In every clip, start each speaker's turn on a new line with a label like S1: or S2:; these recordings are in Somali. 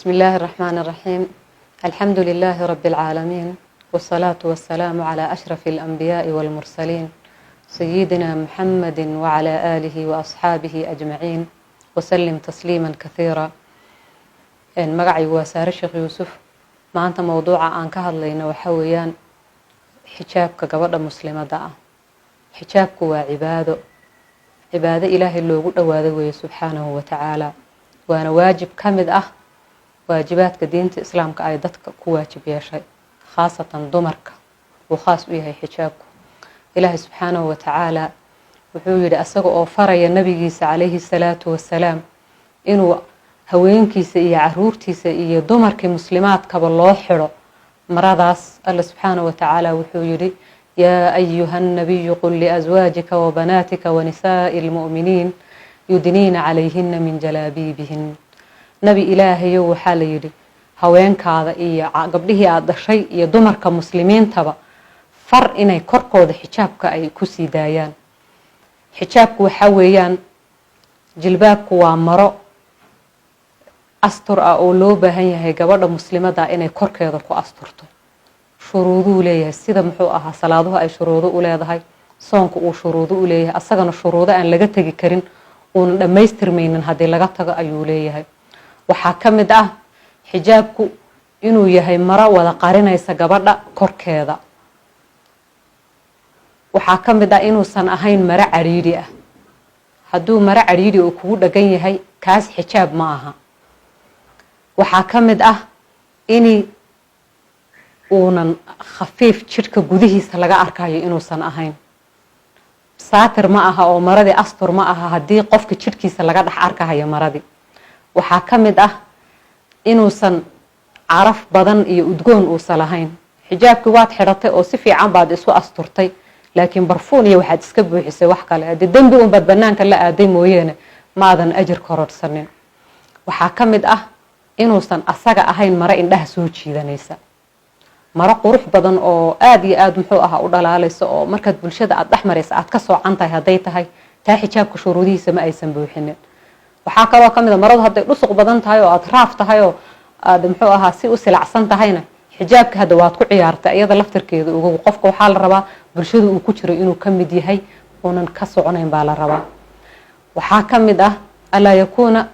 S1: بسم الله الرحمن الرحيم، الحمد لله رب العالمين، والصلاة والسلام على أشرف الأنبياء والمرسلين، سيدنا محمد وعلى آله وأصحابه أجمعين وسلم تسليما كثيرا. Magacaygu waa Saare Sheekh Yuusuf. Maanta mowduuca aan ka hadlayno waxa weeyaan xijaabka gabadha muslimadda ah. Xijaabku waa cibaado, cibaado Ilaahay loogu dhawaado weeye subxaanahu wa tacaala, waana waajib ka mid ah waajibaadka diinta Islaamka ay dadka ku waajib yeeshay, khaasatan dumarka uu khaas u yahay xijaabku. Ilaahay subxaanahu wa tacaala wuxuu yidhi, asaga oo faraya nabigiisa calayhi salaatu wasalaam inuu haweenkiisa iyo caruurtiisa iyo dumarkii muslimaadkaba loo xidho maradaas, Alla subxaanahu wa tacaala wuxuu yidhi: "Yaa ayuha nabiyu qul liaswaajika wabanaatika wanisaa'i lmu'miniin yudniina calayhina min jalaabiibihin." Nabi Ilaahayow, waxaa la yidhi, haweenkaada iyo gabdhihii aada dhashay iyo dumarka muslimiintaba far inay korkooda xijaabka ay ku sii daayaan. Xijaabku waxaa weeyaan jilbaabku, waa maro astur ah oo loo baahan yahay gabadha muslimadda inay korkeeda ku asturto. Shuruuduu leeyahay, sida muxuu ahaa salaaduhu ay shuruudo u leedahay, soonku uu shuruudo u leeyahay, asagana shuruudo aan laga tegi karin uunan dhammaystirmaynin haddii laga tago ayuu leeyahay. Waxaa ka mid ah xijaabku inuu yahay maro wada qarinaysa gabadha korkeeda. Waxaa ka mid ah inuusan ahayn maro cadhiidhi ah. Hadduu maro cadhiidhi uu kugu dhagan yahay, kaas xijaab ma aha. Waxaa ka mid ah in uunan khafiif jidhka gudihiisa laga arkayo inuusan ahayn. Saatir ma aha oo maradii astur ma aha haddii qofka jidhkiisa laga dhex arkahayo maradii. Waxaa ka mid ah inuusan caraf badan iyo udgoon uusan lahayn. Xijaabkii waad xidhatay oo si fiican baad isu asturtay, laakiin barfuun iyo waxaad iska buuxisay wax kale. Haddii dembi unbaad banaanka la aaday mooyeene, maadan ajir kororhsanin. Waxaa ka mid ah inuusan asaga ahayn maro indhaha soo jiidanaysa. Maro qurux badan oo aada iyo aada muxuu ahaa u dhalaalaysa oo markaad bulshada aada dhex maraysa aad ka soocan tahay hadday tahay, taa xijaabka shuruudihiisa ma aysan buuxinin. Waxaa kaloo ka mid a maradu hadday dhusuq badan tahay oo aada raaf tahay oo aada muxuu ahaa si u silacsan tahayna, xijaabka hadda waad ku ciyaartay iyada laftirkeeda. Ogow, qofka waxaa la rabaa bulshada uu ku jiro inuu ka mid yahay, uunan ka soconayn baa la rabaa. Waxaa ka mid ah alaa yakuuna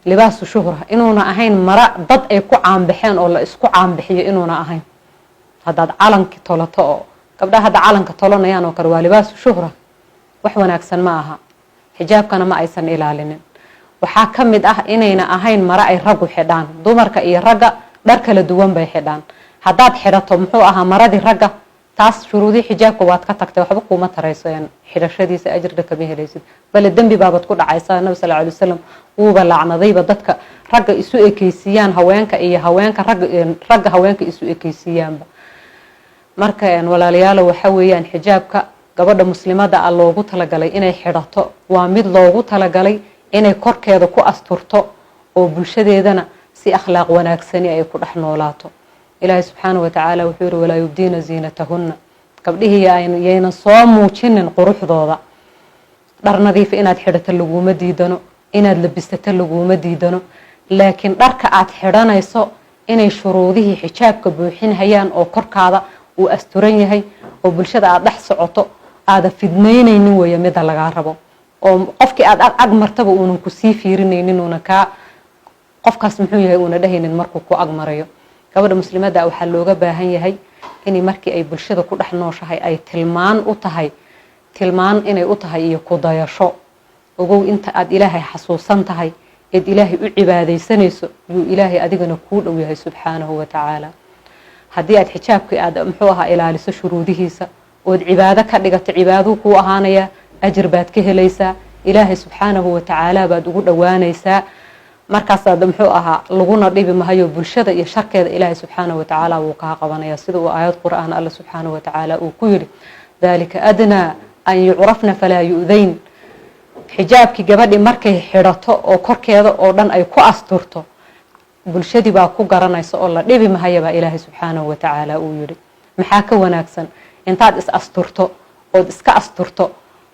S1: libaasu shuhra, inuuna ahayn mara dad ay ku caanbaxeen oo la isku caanbixiyo inuuna ahayn. Haddaad calanki tolato oo gabdhaha hadda calanka tolanayaan oo kale, waa libaasu shuhra, wax wanaagsan ma aha, xijaabkana ma aysan ilaalinin. Waxaa ka mid ah inayna ahayn mara ay raggu xidhaan. Dumarka iyo ragga dhar kala duwan bay xidhaan. Haddaad xidhato muxuu ahaa maradii ragga, taas shuruudii xijaabka waad ka tagtay, waxba kuuma tarayso xidhashadiisa, ajirna kama helaysid, bale dembi baabad ku dhacaysaa. Nabi sal alay wasalam wuuba lacnadayba dadka ragga isu ekeysiiyaan haweenka iyo haweenka ragga, ragga haweenka isu ekeysiiyaanba. Marka walaalayaalo, waxa weeyaan xijaabka gabadha muslimada ah loogu talagalay inay xidhato waa mid loogu talagalay inay korkeeda ku asturto oo bulshadeedana si akhlaaq wanaagsani ay ku dhex noolaato. Ilaahay subxaana wa tacaala wuxuu yihi: "Walaa yubdiina ziinatahunna." Gabdhihii yaynan soo muujinin quruxdooda. Dhar nadiifa inaad xidhato laguma diidano, inaad labisato laguma diidano, laakiin dharka aad xidhanayso inay shuruudihii xijaabka buuxinhayaan oo korkaada uu asturan yahay oo bulshada aad dhex socoto aada fidnaynaynin weeye mida lagaa rabo, oo qofkii aad ag martaba uunan kusii fiirinaynin, uuna kaa "Qofkaas muxuu yahay?" uuna dhehaynin markuu ku ag marayo. Gabadha muslimadda waxaa looga baahan yahay inay markii ay bulshada ku dhex nooshahay ay tilmaan u tahay, tilmaan inay u tahay iyo ku dayasho. Ogow, inta aad Ilaahay xasuusan tahay eed Ilaahay u cibaadaysanayso yuu Ilaahay adigana kuu dhow yahay subxaanahu wa tacaala. Haddii aad xijaabkii aad muxuu ahaa ilaaliso shuruudihiisa ood cibaado ka dhigato, cibaaduu kuu ahaanayaa, ajir baad ka helaysaa, Ilaahay subxaanahu wa tacaala baad ugu dhowaanaysaa. Markaasaad muxuu ahaa laguna dhibi mahayo, bulshada iyo sharkeeda Ilaahay subxaanahu wa tacaala wuu kaa qabanaya, sida uu aayad Qur-aan Alla subxaanahu wa tacaala uu ku yidhi: "Dalika adnaa an yucrafna falaa yu'dayn." Xijaabkii gabadhii markay xidhato oo korkeeda oo dhan ay ku asturto, bulshadii baa ku garanaysa oo la dhibi mahaya baa Ilaahay subxaanahu wa tacaala uu yidhi. Maxaa ka wanaagsan intaad is asturto ood iska asturto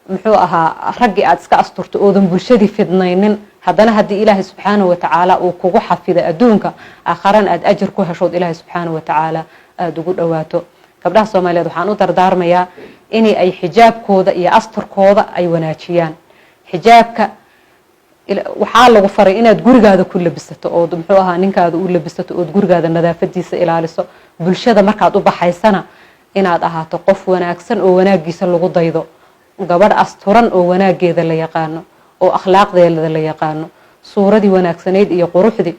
S1: muxuu ahaa raggii aad iska asturto oodan bulshadii fidnaynin? Haddana haddii Ilaahay subxaanahu watacaala uu kugu xafiday adduunka, aakharana aada ajir ku heshood Ilaahay subxaanahu watacaala aada ugu dhowaato. Gabdhaha Soomaaliyeed waxaan u dardaarmayaa in ay xijaabkooda iyo asturkooda ay wanaajiyaan. Xijaabka waxaa lagu faray inaad gurigaada ku labisato, ood muxuu ahaa ninkaada u labisato, ood gurigaada nadaafadiisa ilaaliso. Bulshada markaad u baxaysana inaad ahaato qof wanaagsan oo wanaagiisa lagu daydo, gabadh asturan oo wanaageeda la yaqaano oo akhlaaqdeeda la yaqaano, suuradii wanaagsanayd iyo quruxdii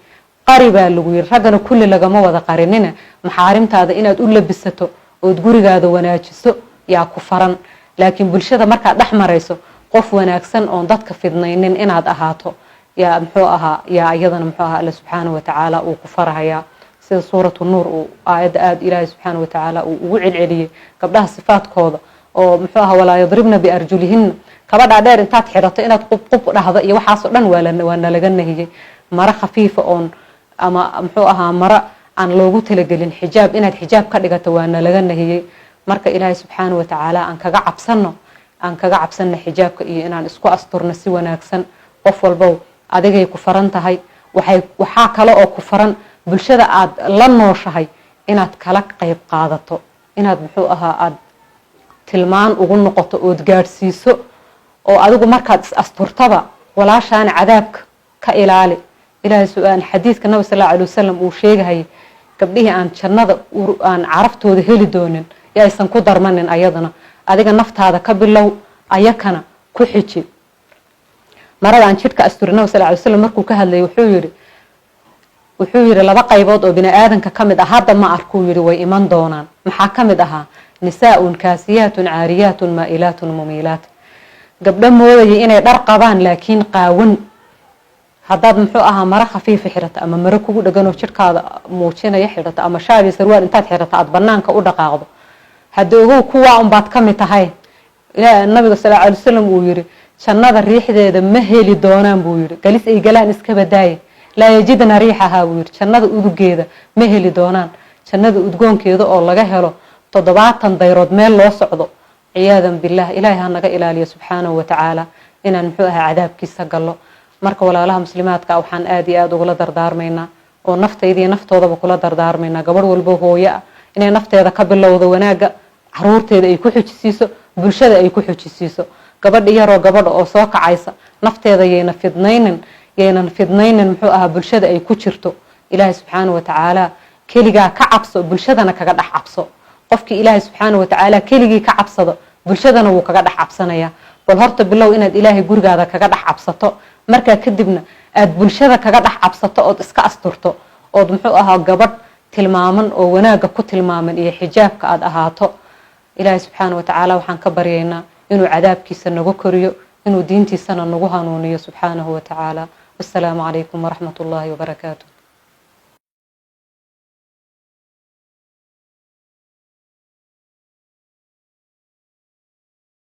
S1: qari baa lagu yiri. Raggana kulli lagama wada qarinina, maxaarimtaada inaad u labisato ood gurigaada wanaajiso yaa ku faran. Laakiin bulshada markaad dhex marayso, qof wanaagsan oon dadka fidnaynin inaad ahaato yaa muxuu ahaa yaa iyadana muxuu ahaa Alla subxaana watacaala uu ku farahayaa, sida Suuratu Nuur uu aayadda aada Ilaahay subxaana watacaala uu ugu celceliyey gabdhaha sifaadkooda, oo muxuu ahaa walaa yadribna biarjulihinna. Kabadhaa dheer intaad xidhato inaad qub qub dhahdo iyo waxaasoo dhan waa nalaga nahiyey. Maro khafiifa oon ama muxuu ahaa maro aan loogu talagelin xijaab inaad xijaab ka dhigato waa nalaga nahiyey. Marka Ilaahay subxaana watacaala aan kaga cabsano, aan kaga cabsano xijaabka iyo inaan isku asturno si wanaagsan. Qof walbow, adigay ku faran tahay. Waxay waxaa kale oo ku faran bulshada aad la nooshahay inaad kala qayb qaadato, inaad muxuu ahaa aada tilmaan ugu noqoto ood gaadhsiiso, oo adigu markaad is asturtaba walaashaana cadaabka ka ilaali. Ilaahay su-aal xadiidka Nabi sal alla alay wasalam uu sheegahayay, gabdhihii aan jannada aan caraftooda heli doonin yo aysan ku darmanin, ayadana adiga naftaada ka bilow, ayakana ku xiji. Marada aan jidhka asturin, Nabi sal ly slam markuu ka hadlayay wuxuu yidhi laba qaybood oo bini aadanka ka mid ah hadda ma arkuu yidhi, way iman doonaan. Maxaa ka mid ahaa? Nisaa-un kaasiyaatun caariyaatun maa'ilaatun mumiilaat. Gabdho moodaya inay dhar qabaan laakiin qaawan. Haddaad muxuu ahaa maro khafiifa xidhato ama maro kugu dheganoo jidhkaada muujinaya xidhato ama shaabi sarwaal intaad xidhato aada banaanka u dhaqaaqdo, hadda ogow kuwaa unbaad ka mid tahay. Nabiga sal alay wasalam uu yidhi jannada riixdeeda ma heli doonaan buu yidhi, galis ay galaan iska badaaye. Laa yajidna riixahaa buu yidhi, jannada udugeeda ma heli doonaan, jannada udgoonkeeda oo laga helo 70 dayrood meel loo socdo. Ciyaadan billah, Ilaahay ha naga ilaaliyo subxaanahu watacaala inaan muxuu ahaa cadaabkiisa gallo. Marka walaalaha muslimaadka waxaan aada iyo aada ugula dardaarmaynaa oo naftayda iyo naftoodaba kula dardaarmaynaa, gabadh walbo hooyo ah inay nafteeda ka bilowdo wanaagga, caruurteeda ay ku xujisiiso, bulshada ay ku xujisiiso. Gabadha yaroo gabadha oo soo kacaysa nafteeda yayna fidnaynin, yaynan fidnaynin muxuu ahaa bulshada ay ku jirto. Ilaahay subxaana watacaala keligaa ka cabso, bulshadana kaga dhex cabso. Qofkii Ilaahay subxaana watacaala keligii ka cabsado, bulshadana wuu kaga dhex cabsanayaa. Bal horta bilow inaad Ilaahay gurigaada kaga dhex cabsato, markaa kadibna aad bulshada kaga dhex cabsato ood iska asturto, ood muxuu ahaa gabadh tilmaaman oo wanaagga ku tilmaaman iyo xijaabka aada ahaato. Ilaahay subxaana watacaala waxaan ka baryaynaa inuu cadaabkiisa nagu koriyo, inuu diintiisana nagu hanuuniyo subxaanahu watacaala. Wassalaamu calaykum waraxmat ullaahi wabarakaatu.